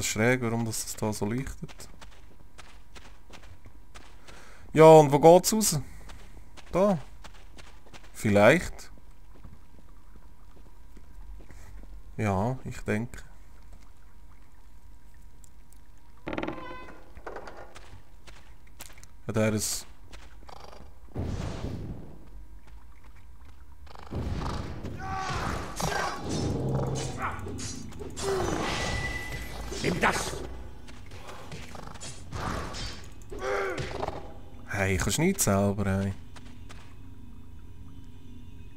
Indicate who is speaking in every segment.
Speaker 1: das schräg, warum das da so leuchtet. Ja, und wo geht's raus? Da. Vielleicht. Ja, ich denke. Hat er es...
Speaker 2: Nimm das!
Speaker 1: Hey, kannst nicht selber, hey.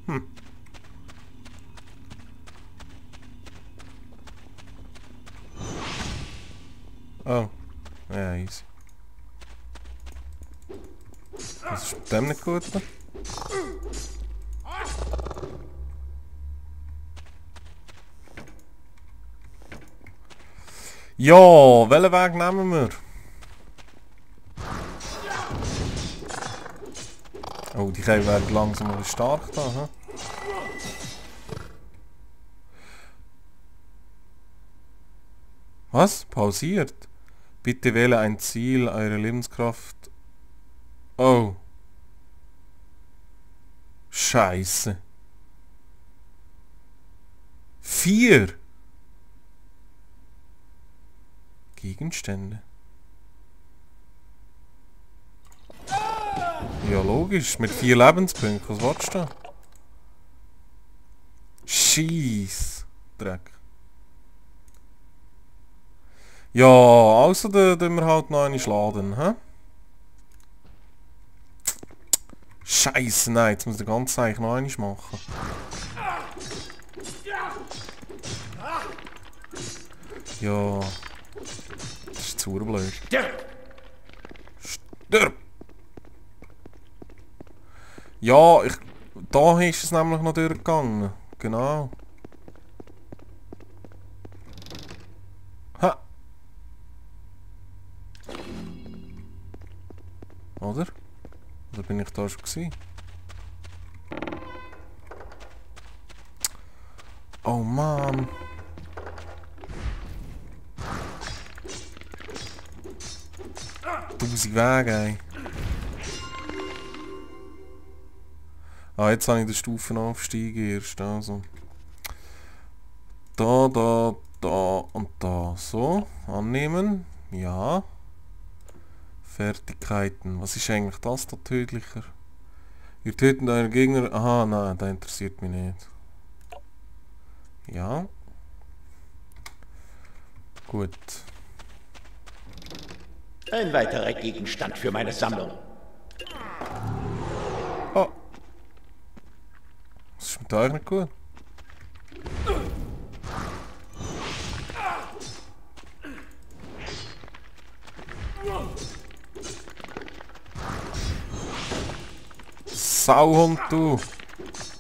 Speaker 1: Hm. Oh. Ja, easy. Was ist mit dem nicht gut? Ja, welchen Weg nehmen wir? Oh, die Käfer werden langsam mal stark da, hä? Was? Pausiert? Bitte wähle ein Ziel, eure Lebenskraft... Oh. Scheiße. 4 Gegenstände. Ja, logisch. Mit 4 Lebenspunkten. Was willst du da? Scheiss. Dreck. Ja, also da tun wir halt noch eine laden, hä? Scheiße, nein, jetzt muss der ganze Zeug noch einmal machen. Ja. Das ist zu blöd.
Speaker 2: Stirb!
Speaker 1: Stirb! Ja, da ist es nämlich noch durchgegangen. Genau. Ha! Oder? Oder bin ich da schon gewesen? Oh Mann! Tausend Wege, ey. Ah, jetzt habe ich den Stufenaufstieg erst, also. Da, da, da und da. So, annehmen. Ja. Fertigkeiten. Was ist eigentlich das da tödlicher? Ihr tötet euren Gegner... Aha, nein, das interessiert mich nicht. Ja. Gut.
Speaker 2: Ein weiterer Gegenstand für meine Sammlung.
Speaker 1: Oh. Was ist mit euch nicht gut? Sauhund, du!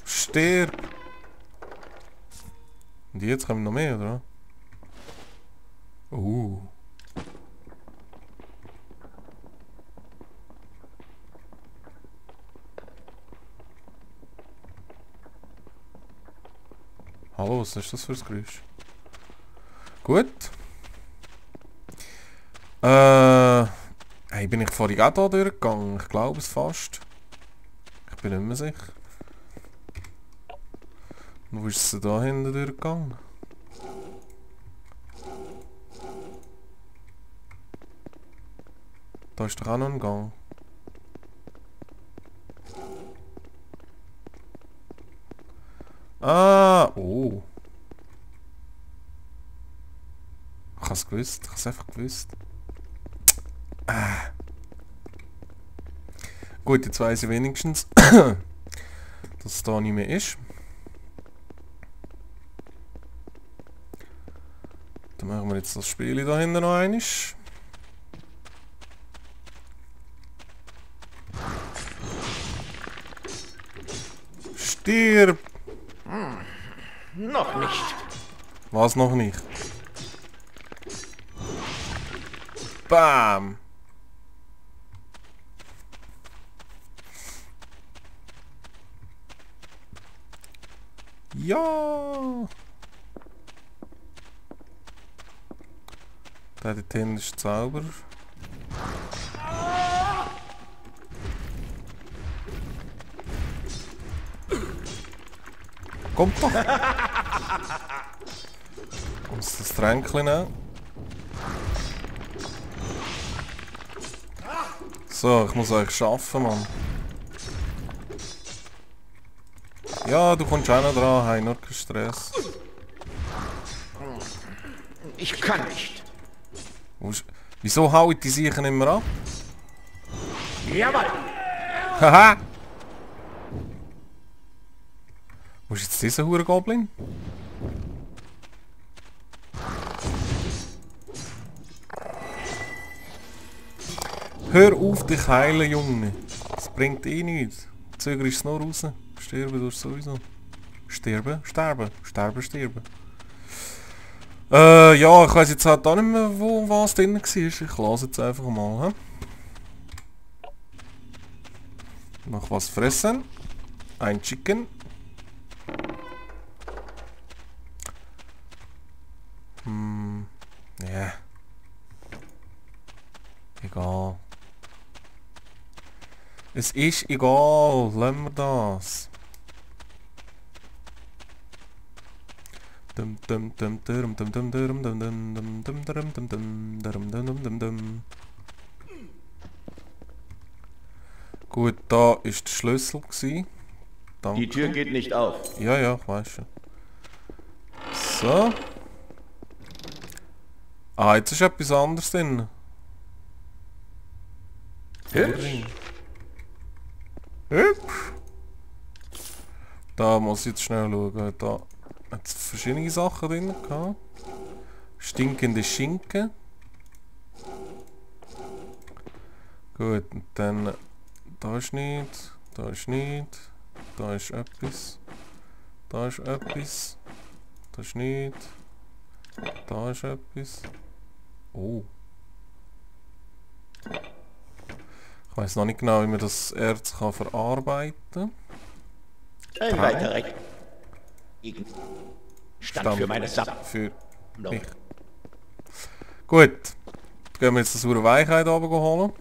Speaker 1: Stirb! Und jetzt kommen noch mehr, oder? Hallo, was ist das für ein Geräusch? Gut. Hey, bin ich vorhin auch da durchgegangen? Ich glaube es fast. Ich bin nicht mehr sicher. Und wo ist es da hinten durchgegangen? Da ist doch auch noch ein Gang. Ah, oh. Ich habe es gewusst. Ich habe es einfach gewusst. Gut, jetzt weiss ich wenigstens, dass es da nicht mehr ist. Dann machen wir jetzt das Spiel da hinten noch einmal. Stirb!
Speaker 2: Noch nicht.
Speaker 1: Was noch nicht? Bam! Ja! Der dort hinten ist Zauber. Kommt doch! Muss das Tränkchen nehmen. So, ich muss euch schaffen, Mann. Ja, du kommst auch noch dran, hey, nur kein Stress.
Speaker 2: Ich kann nicht.
Speaker 1: Wieso hau ich die Siechen immer ab?
Speaker 2: Jawohl.
Speaker 1: Haha! Wo ist jetzt dieser Hurengoblin? Hör auf dich heilen, Junge. Das bringt eh nichts. Zöger ist es nur raus. Sterben durch sowieso. Sterben, sterben, sterben, sterben. Ja, ich weiss jetzt halt auch nicht mehr, wo was drin war. Ich lasse jetzt einfach mal. Noch was fressen. Ein Chicken. Ja. Egal. Es ist egal. Lassen wir das. Gut, da ist der Schlüssel gsi. Danke.
Speaker 2: Die Tür geht nicht auf.
Speaker 1: Ja, ja, ich weiß schon. So. Ah, jetzt ist etwas anderes drin.
Speaker 2: Hübsch.
Speaker 1: Hübsch. Da muss ich jetzt schnell schauen. Da hat es verschiedene Sachen drin gehabt. Stinkende Schinken. Gut, und dann... Da ist nicht, da ist nicht, da ist etwas, da ist etwas, da ist nicht, da ist etwas. Oh. Ich weiß noch nicht genau, wie man das Erz kann verarbeiten kann.
Speaker 2: Ein weiterer Gegenstand für meine Sache.
Speaker 1: Für mich. Gut. Dann gehen wir jetzt das saure Weichheit runterholen.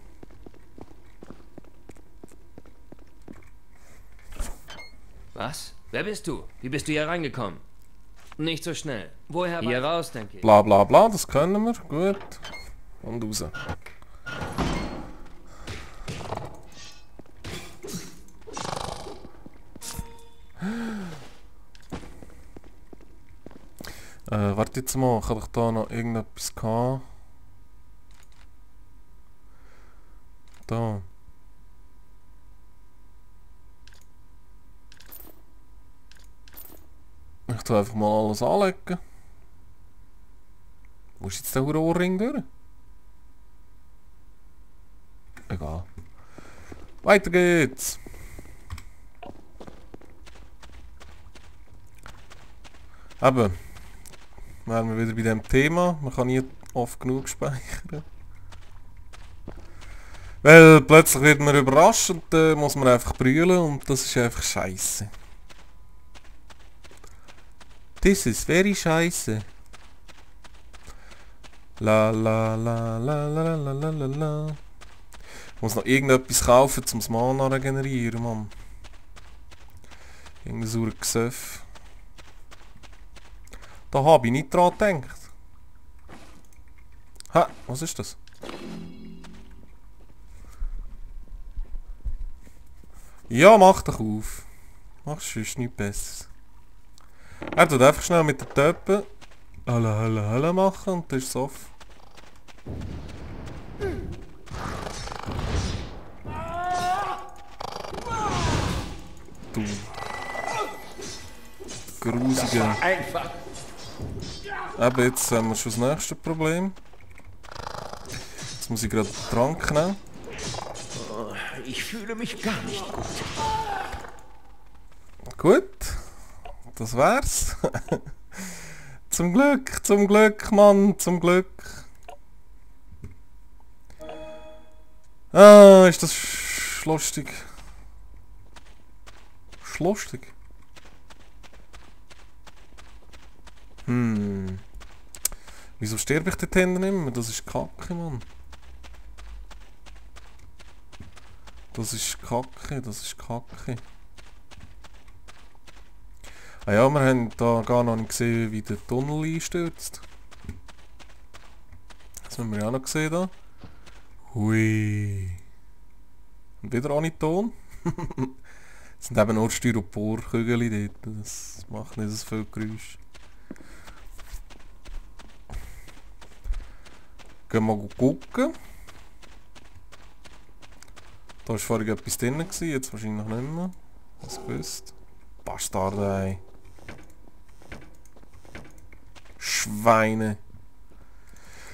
Speaker 3: Was? Wer bist du? Wie bist du hier reingekommen? Nicht so schnell. Woher? Hier raus, denke ich.
Speaker 1: Bla bla bla, das können wir. Gut. Und raus. Warte jetzt mal, ich habe doch da noch irgendetwas gehabt. Da. Ich tue einfach mal alles anlegen. Wo ist jetzt der Ohrring durch? Egal. Weiter geht's. Eben. Wären wir wieder bei dem Thema. Man kann nie oft genug speichern. Weil plötzlich wird man überrascht und dann muss man einfach brüllen und das ist einfach scheiße. Das ist very scheiße. La la la la la la la la la. Ich muss noch irgendetwas kaufen, um das Mana regenerieren, Mann. Irgendein sauer Gesöff. Da habe ich nicht dran gedacht. Ha, was ist das? Ja, mach doch auf. Machst sonst nichts Besseres. Er tut einfach schnell mit den Töpfen Hallo, hallo, hallo machen und das ist es off. Du Grusiger.
Speaker 2: Einfach.
Speaker 1: Eben, jetzt haben wir schon das nächste Problem. Jetzt muss ich gerade einen Trank nehmen.
Speaker 2: Oh, ich fühle mich gar nicht gut.
Speaker 1: Gut, das wär's. Zum Glück, Mann, zum Glück. Ah, ist das lustig. Lustig. Wieso sterbe ich dort hinten immer? Das ist Kacke, Mann. Das ist Kacke, das ist Kacke. Ah ja, wir haben da gar noch nicht gesehen, wie der Tunnel einstürzt. Das haben wir ja auch noch gesehen da. Hui. Und wieder ohne Ton. Es sind eben nur Styroporkügel dort. Das macht nicht so viel Geräusch. Gehen wir mal gucken. Da war vorhin etwas drin, jetzt wahrscheinlich nicht mehr. Was gewusst? Bastard, ey. Schweine.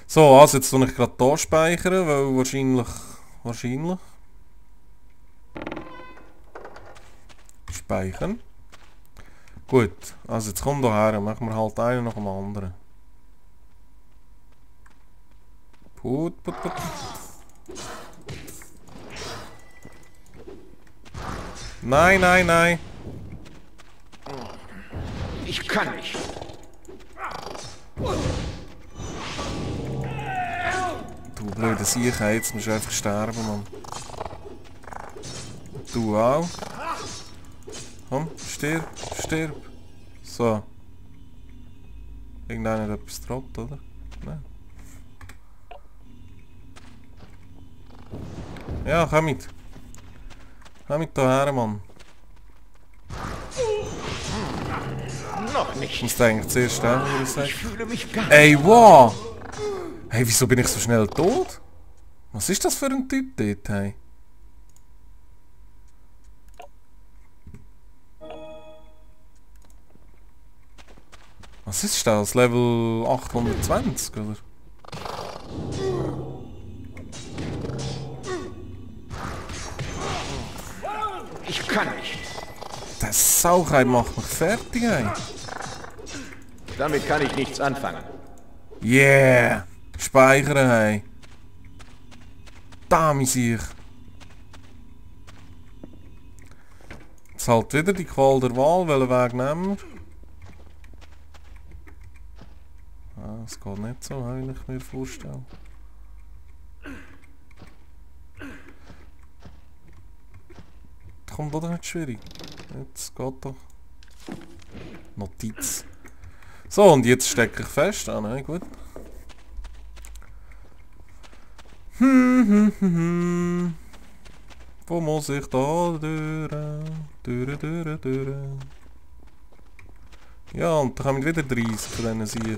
Speaker 1: So, also jetzt tue ich gerade hier speichern, weil wahrscheinlich... Speichern. Gut, also jetzt komm hierher, machen wir halt einen nach dem anderen. Put. Nein.
Speaker 2: Ich kann nicht.
Speaker 1: Du blöde Sicher, jetzt musst du einfach sterben, Mann. Du auch. Komm, stirb. So. Irgendeiner hat etwas gedroppt, oder? Nein. Ja, komm mit. Komm mit hierher, Mann.
Speaker 2: Noch
Speaker 1: Ich
Speaker 2: nicht.
Speaker 1: muss eigentlich zuerst sterben, würde ich sagen.
Speaker 2: Ich fühle mich gar nicht.
Speaker 1: Ey, wow! Hey, wieso bin ich so schnell tot? Was ist das für ein Typ dort, hey? Was ist das? Level 820, oder?
Speaker 2: Ich kann nicht.
Speaker 1: Der Sauchei macht mich fertig, ey.
Speaker 2: Damit kann ich nichts anfangen.
Speaker 1: Yeah! Speichern, hey. Da, ich. Jetzt halt wieder die Qual der Wahl, welchen Weg nehmen wir? Ah, es geht nicht so, wie ich mir vorstelle. Das kommt doch nicht schwierig. Jetzt geht doch. Notiz. So, und jetzt stecke ich fest. Ah, nein, gut. Wo muss ich da durch? Ja, und dann kommen wieder 30 von diesen Siegen.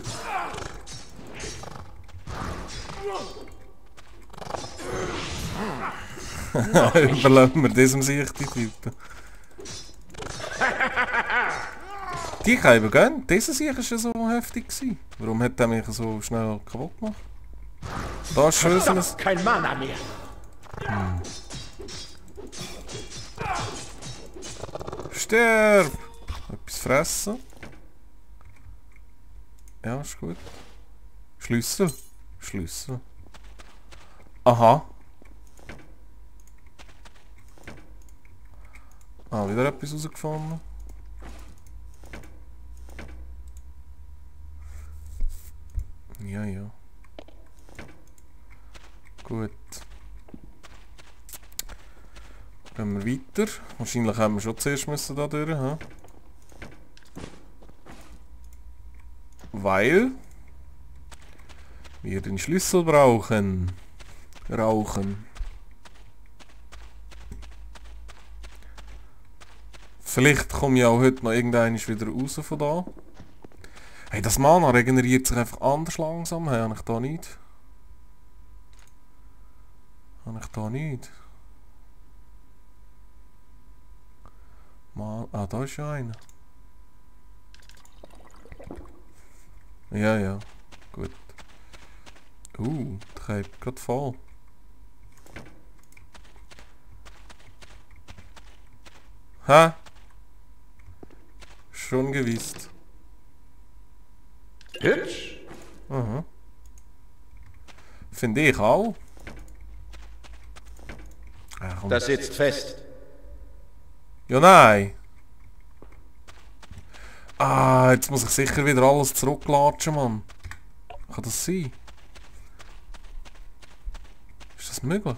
Speaker 1: Überlassen wir diesem Sieg die Typen. Die kann ich gehen. Dieser Sieg war ja so heftig. Warum hat er mich so schnell kaputt gemacht? Da ist schön.
Speaker 2: Verdammt, kein Mana mehr.
Speaker 1: Sterb! Etwas fressen. Ja, ist gut. Schlüssel. Aha. Ah, wieder etwas herausgefunden. Ja. Gut. Gehen wir weiter. Wahrscheinlich haben wir schon zuerst müssen da durch, ha? Weil wir den Schlüssel brauchen. Rauchen. Vielleicht komme ich auch heute noch irgendwann wieder raus von da. Hey, das Mana regeneriert sich einfach anders langsam. Hey, habe ich da nicht? Ah, da ist ja einer. Ja. Gut. Der treibt gerade voll. Ha? Schon gewusst.
Speaker 2: Hübsch.
Speaker 1: Aha. Finde ich auch. Ah, komm.
Speaker 2: Das sitzt fest.
Speaker 1: Ja, nein. Ah, jetzt muss ich sicher wieder alles zurücklatschen, Mann. Kann das sein? Ist das möglich?